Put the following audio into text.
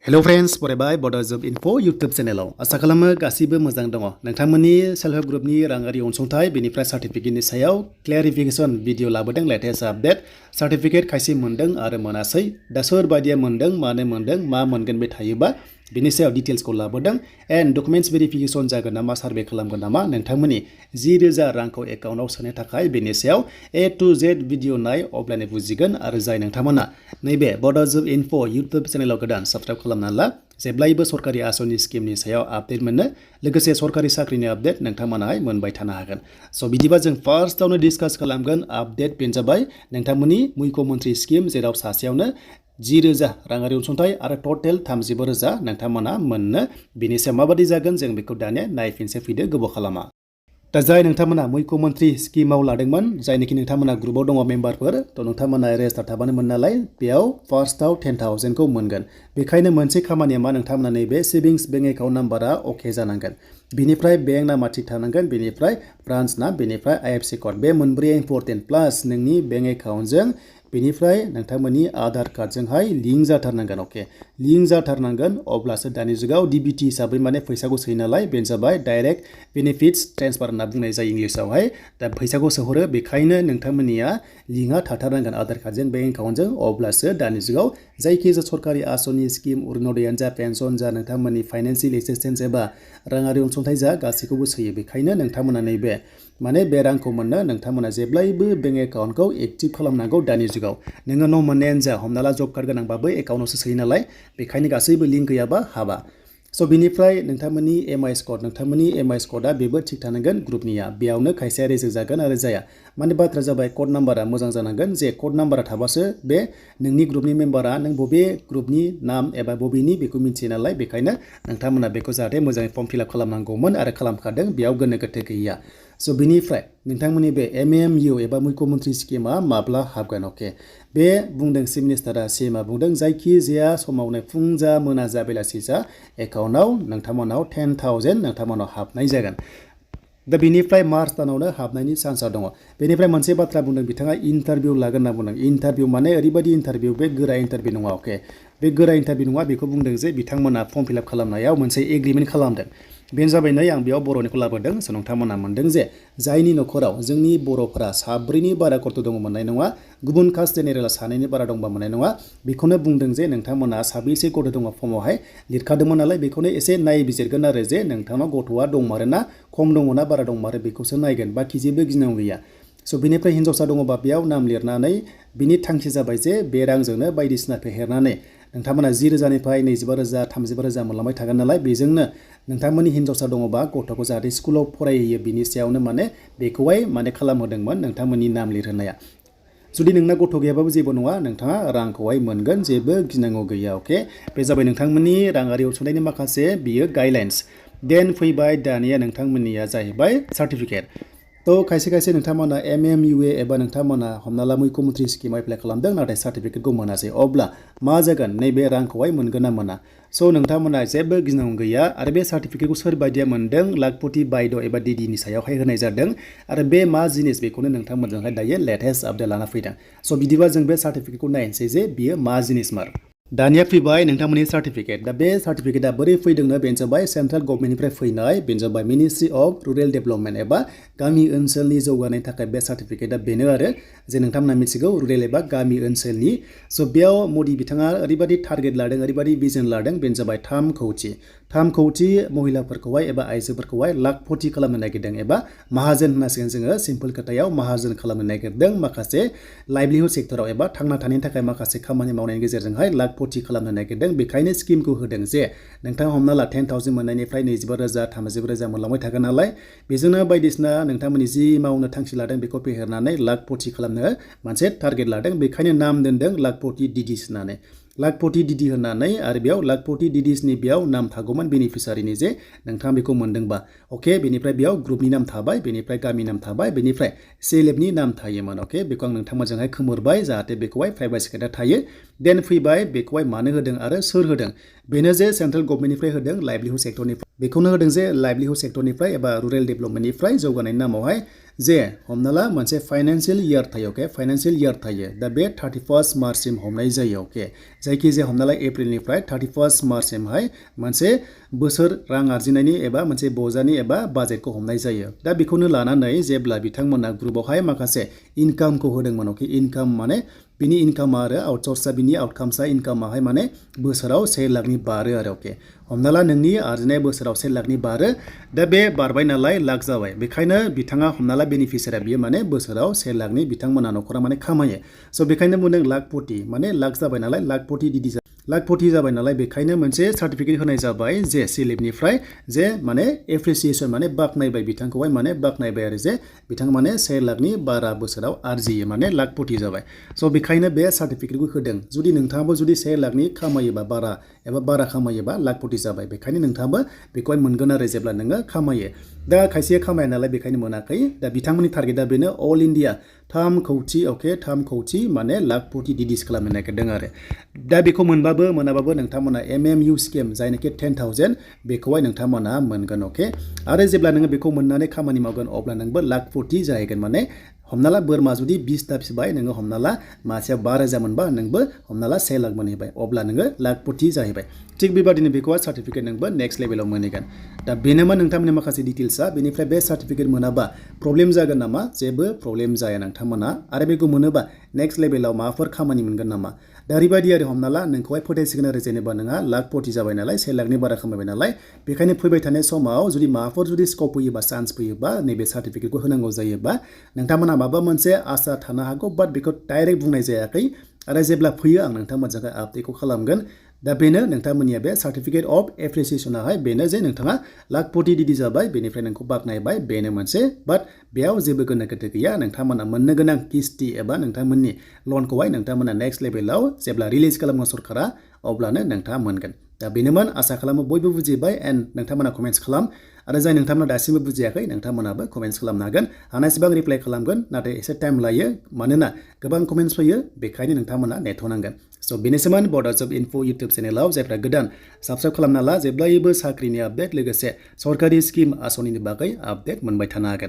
Hello friends, बरायबाय Bodo Job Info YouTube चेनेलाव आसा खालामो गासिबो मोजां दङ। नोंथांमोननि सेल्फ हेल्प ग्रुपनि राङारि अनसुंथाइ बेनिफ्राय सार्टिफिकेटनि सायाव क्लेरिफिकेशन भिडिअ लाबोदों लेटेस्ट आपडेट सार्टिफिकेट खायसे मोनदों आरो मोनासै दा सोर बायदिया मोनदों मानो मोनदों मा मोनगोन बे थायोबा बिनि सायाव डिटेल्सखौ लाबोदों एन्ड डकुमेन्ट्स भेरिफिकेशन जागोन नामा सार्भे खालामगोन नामा नोंथांमोननि 10,000 रांखौ एकाउन्टआव सोनो थाखाय बेनि सायाव A to Z भिडिअ नाय अब्लानो बुजिगोन आरो जाय नोंथांमोना नैबे Bodo Job Info YouTube चेनेलाव गोदान साबस्क्राइब खालामना ला जेब्लायबो सरकारि आसनि स्किमनि सायाव आपडेट मोननो लोगोसे सरकारि साख्रिनि आपडेट नोंथांमोनाहाय मोनबाय थानो हागोन स' बिदिबा जों फार्स्टआवनो डिसकास खालामगोन आपडेट बेनो जाबाय नोंथांमोननि मुख्यमन्त्रि स्किम जेराव सासेयावनो 10,000 राङारि अनसुंथाइ आरो टटेल 35,000 नोंथांमोना मोननो बेनि सायाव माबादि जागोन जों बेखौ दानिया नायफिनसै फैदो गोबाव खालामा दा जाय नोंथांमोना मुख्यमन्त्रि स्किमाव लादोंमोन जायनोखि नोंथांमोना ग्रुपआव दङ मेम्बारफोर थ' नोंथांमोना रेजिस्टार थाबानो मोन नालाय बेयाव फार्स्टआव 10,000 खौ मोनगोन बेखायनो मोनसे खामानिया मा नोंथांमोना नैबे सेभिंस बेंक एकाउन्ट नाम्बारा अके जानांगोन बिनिफ्राय बेंक नामा थिग थानांगोन बेनिफ्राय ब्रान्च ना बेनिफ्राय IFSC कड बे मोनब्रैया इम्परटेन्ट प्लास नोंनि बेंक एकाउन्टजों बेनिफ्राय नोंथांमोननि आधार कार्डजोंहाय लिंक जाथारनांगोन अके लिंक जाथारनांगोन अब्लासो दानि जुगाव DBT हिसाबै माने फैसाखौ सोयो नालाय बेनो जाबाय डाइरेक्ट बेनिफिट्स ट्रेन्सफार होनना बुंनाय जायो इंलिसावहाय दा फैसाखौ सोहरो बेखायनो नोंथांमोननिया लिंकआ थाथारनांगोन आधार कार्डजों बेंक एकाउन्टजों अब्लासो दानि जुगाव जायखिजाया सरकारि आसनि स्किम अरुण'दयानो जा पेन्सन जा नोंथांमोननि फाइनान्सियेल एसिस्टेन्स एबा राङारि अनसुंथाइ जा गासैखौबो सोयो बेखायनो नोंथांमोना नैबे माने बे रांखौ मोननो नोंथांमोना जेब्लायबो बेंक एकाउन्टखौ एक्टिभ खालामनांगौ दानि जुगाव नोङो न' मोननायानो जा हमना ला जब कार्ड गोनांबाबो एकाउन्टआवसो सोयो नालाय बेखायनो गासैबो लिंक गैयाबा हाबा स' बिनिफ्राय नोंथांमोननि MIS कड नोंथांमोननि MIS क'डआ बेबो थिग थानांगोन ग्रुपनिया बेयावनो खायसेया रेजेक्ट जागोन आरो जाया माने बाथ्रा जाबाय कड नाम्बारा मोजां जानांगोन जे कड नाम्बारा थाबासो बे नोंनि ग्रुपनि मेम्बारा नों बबे ग्रुपनि नाम एबा बबेनि बेखौ मिन्थियो नालाय बेखायनो नोंथांमोना बेखौ जाहाथे मोजाङै फर्म फिलआप खालामनांगौमोन आरो खालामखादों बेयाव गोनो गोथो गैया स' बिनिफ्राय नोंथांमोननि बे MMUA एबा मुख्यमन्त्रि स्किमा माब्ला हाबगोन अके बे बुंदों चिफ मिनिस्टारा CMआ बुंदों जायखि जाया समावनो फुं जा मोना जा बेलासि जा एकाउन्टआव नोंथांमोनाव 10,000 नोंथांमोनाव हाबनाय जागोन दा बेनिफ्राय मार्च दानावनो हाबनायनि चान्सआ दङ बेनिफ्राय मोनसे बाथ्रा बुंदों बिथाङा इन्टारभिउ लागोन होनना बुंदों इन्टारभिउ माने ओरैबायदि इन्टारभिउ बे गोरा इन्टारभिउ नङा अके बे गोरा इन्टारभिउ नङा बेखौ बुंदों जे बिथांमोना फर्म फिलआप खालामनायाव मोनसे एग्रिमेन्ट खालामदों बेनो जाबाय नै आं बेयाव बर'निखौ लाबोदों स' नोंथांमोना मोनदों जे जायनि न'खराव जोंनि बर'फोरा साब्रैनि बारा गथ' दङ मोननाय नङा गुबुन कास्ट जेनेरेला सानैनि बारा दंबा मोननाय नङा बेखौनो बुंदों जे नोंथांमोना साबैसे गथ' दङ फर्मावहाय लिरखादोंमोन नालाय बेखौनो एसे नायबिजिरगोन आरो जे नोंथांनाव गथ'आ दंमारोना खम दङना बारा दंमारो बेखौसो नायगोन बाखि जेबो गिनांगौ गैया स' बिनिफ्राय हिन्जावसा दङबा बेयाव नाम लिरनानै बिनि थांखि जाबाय जे बे रांजोंनो बायदिसिना फेहेरनानै नोंथांमोना 10,000निफ्राय 25,000 35,000 मोनलांबाय थागोन नालाय बेजोंनो नोंथांमोननि हिन्जावसा दङबा गथ'खौ जाहाथे स्कुलाव फरायहोयो बिनि सायावनो माने बेखौहाय माने खालामहोदोंमोन नोंथांमोननि नाम लिरहोनाया जुदि नोंना गथ' गैयाबाबो जेबो नङा नोंथाङा रांखौहाय मोनगोन जेबो गिनांगौ गैया अके बे जाबाय नोंथांमोननि राङारि अनसुंथाइनि माखासे बियो गाइडलाइन्स देन फैबाय दानिया नोंथांमोननिया जाहैबाय सार्टिफिकेट थ' खायसे नोंथांमोना MMUA एबा नोंथांमोना हमना ला मुख्यमन्त्रि स्किम एप्लाइ खालामदों नाथाय सार्टिफिकेटखौ मोनासै अब्ला मा जागोन नैबे रांखौहाय मोनगोन ना मोना स' नोंथांमोना जेबो गिनांगौ गैया आरो बे सार्टिफिकेटखौ सोर बायदिया मोनदों लाखपति बायद' एबा दिदिनि सायावहाय होनाय जादों आरो बे मा जिनिस बेखौनो नोंथांमोनजोंहाय दायो लेटेस्ट आपडेट लाना फैदों स' बिदिबा जों बे सार्टिफिकेटखौ नायनोसै जे बियो मा जिनिस मार दानिया फैबाय नोंथांमोननि सार्टिफिकेट दा बे सार्टिफिकेटआ बोरै फैदोंनो बेनो जाबाय सेन्ट्रेल गभर्नमेन्टनिफ्राय फैनाय बेनो जाबाय मिनिस्ट्रि अफ रुरेल डेभेलपमेन्ट एबा गामि ओनसोलनि जौगानायनि थाखाय बे सार्टिफिकेटआ बेनो आरो जे नोंथांमोना मिथिगौ रुरेल एबा गामि ओनसोलनि स' बेयाव मदि बिथाङा ओरैबायदि टारगेट लादों ओरैबायदि भिजन लादों बेनो जाबाय 3 कौटि महिलाफोरखौहाय एबा आइजोफोरखौहाय लाखपति खालामनो नागिरदों एबा माहाजोन होननांसिगोन जोङो सिम्पल खोथायाव माहाजोन खालामनो नागिरदों माखासे लाइभलिहुड सेक्टराव एबा थांना थानायनि थाखाय माखासे खामानि मावनायनि गेजेरजोंहाय लाखपति खालामनो नागिरदों बेखायनो स्किमखौ होदों जे नोंथाङा हमना ला 10,000 मोननायनिफ्राय 25,000 30,000 मोनलांबाय थागोन नालाय बेजोंनो बायदिसिना नोंथांमोननि जि मावनो थांखि लादों बेखौ फेहेरनानै लाखपति खालामनो मोनसे टारगेट लादों बेखायनो नाम दोनदों लाखपति दिदिस होननानै लाखपति दिदि होननानै आरो बेयाव लाखपति दिदिसनि बेयाव नाम थागौमोन बेनिफिसारिनि जे नोंथाङा बेखौ मोनदोंबा अके बेनिफ्राय बेयाव ग्रुपनि नाम थाबाय बेनिफ्राय गामि नाम थाबाय बेनिफ्राय CLFनि नाम थायोमोन अके बेखौ आं नोंथांमोनजोंहाय खोमोरबाय जाहाथे बेखौहाय प्राइभेट सेक्रेटआ थायो देन फैबाय बेखौहाय मानो होदों आरो सोर होदों बेनो जे सेन्ट्रेल गभर्नमेन्टनिफ्राय होदों लाइभलिहुड सेक्टरनिफ्राय बेखौनो होदों जे लाइभलिहुड सेक्टरनिफ्राय एबा रुरेल डेभेलपमेन्टनिफ्राय जौगानायनि नामावहाय जे हमना ला मोनसे फाइनान्सियेल इयार थायो अके फाइनान्सियेल इयार थायो दा बे 31 मार्चसिम हमनाय जायो अके जायखिजाया हमना ला एप्रिलनिफ्राय 31 मार्चसिमहाय मोनसे बोसोर रां आर्जिनायनि एबा मोनसे बजानि एबा बाजेटखौ हमनाय जायो दा बेखौनो लानानै जेब्ला बिथांमोना ग्रुपआवहाय माखासे इनकामखौ होदोंमोन अके इनकाम माने बिनि इनकाम आरो आउटसोर्सआ बिनि आउटकाम्सआ इनकामाहाय माने बोसोराव 1 लाखनि बारो आरो अके हमना ला नोंनि आर्जिनाय बोसोराव 1 लाखनि बारो दा बे बारबाय नालाय लाख जाबाय बेखायनो बिथाङा हमना ला बेनिफिसियारिया बियो माने बोसोराव 1 लाखनि बिथांमोना नखरा माने खामायो स' बेखायनो बुंदों लाखपति माने लाख जाबाय नालाय लाखपति दिदि लाखपति जाबाय नालाय बेखायनो मोनसे सार्टिफिकेट होनाय जाबाय जे सिलिपनिफ्राय जे माने एप्रिसिएसन माने बाखनायबाय बिथांखौहाय माने बाखनायबाय आरो जे बिथाङा माने 1 लाखनि बारा बोसोराव आर्जियो माने लाखपति जाबाय स' बेखायनो बे सार्टिफिकेटखौ होदों जुदि नोंथाङाबो जुदि 1 लाखनि खामायोबा बारा खामायोबा लाखपति जाबाय बेखायनो नोंथाङाबो बेखौहाय मोनगोन आरो जेब्ला नोङो खामायो दा खायसेया खामाया नालाय बेखायनो मोनाखै दा बिथांमोननि टारगेटआ बेनो अल इन्डिया 3 कौटि माने लाखपति डिडिस खालामनो नागिरदों आरो दा बेखौ मोनाबाबो नोंथांमोना MMU स्किम जायनाखि 10,000 बेखौहाय नोंथांमोना मोनगोन अके आरो जेब्ला नोङो बेखौ मोननानै खामानि मावगोन अब्ला नोंबो लाखपति जाहैगोन माने हमना ला बोरमा जुदि 20टा फिसिबाय नोङो हमना ला मासेयाव 5,000 मोनबा नोंबो हमना ला 1 लाख मोनहैबाय अब्ला नोङो लाखपति जाहैबाय थिग बेबादिनो बेखौहाय सार्टिफिकेट नोंबो नेक्स्ट लेभेलाव मोनहैगोन दा बेनोमोन नोंथांमोननि माखासे डिटेल्सआ बेनिफ्राय बे सार्टिफिकेट मोनाबा प्रब्लेम जागोन नामा जेबो प्रब्लेम जाया नोंथांमोना आरो बेखौ मोनोबा नेक्स्ट लेभेलाव माबाफोर खामानि मोनगोन नामा दा ओरैबायदि आरो हमना ला नोंखौहाय फोथायसिगोन आरो जेनेबा नोंहा लाखपति जाबाय नालाय 1 लाखनि बारा खामायबाय नालाय बेखायनो फैबाय थानाय समाव जुदि माबाफोर जुदि स्कप फैयोबा चान्स फैयोबा नैबे सार्टिफिकेटखौ होनांगौ जायोबा नोंथांमोना माबा मोनसे आसा थानो हागौ बाट बेखौ डाइरेक्ट बुंनाय जायाखै आरो जेब्ला फैयो आं नोंथांमोनजों आपडेटखौ खालामगोन दा बेनो नोंथांमोननिया बे सार्टिफिकेट अफ एप्रिसिएसनाहाय बेनो जे नोंथाङा लाखपति डिडि जाबाय बेनिफ्राय नोंखौ बाखनायबाय बेनो मोनसे बाट बेयाव जेबो गोनो गोथो गैया नोंथांमोना मोननो गोनां किस्ति एबा नोंथांमोननि लनखौहाय नोंथांमोना नेक्स्ट लेभेलाव जेब्ला रिलिज खालामगोन सरकारा अब्लानो नोंथाङा मोनगोन दा बेनोमोन आसा खालामो बयबो बुजिबाय एन्ड नोंथांमोना कमेन्ट्स खालाम आरो जाय नोंथांमोना दासिमबो बुजियाखै नोंथांमोनाबो कमेन्ट्स खालामनो हागोन हानायसेबां रिप्लाइ खालामगोन नाथाय एसे टाइम लायो मानोना गोबां कमेन्ट्स फैयो बेखायनो नोंथांमोना नेथ'नांगोन स' बेनोसैमोन बड' जब इनफो इउटुब चेनेलाव जायफ्रा गोदान साबस्क्राइब खालामना ला जेब्लायबो साख्रिनि आपडेट लोगोसे सरकारि स्किम आसनिनि बागै आपडेट मोनबाय थानो हागोन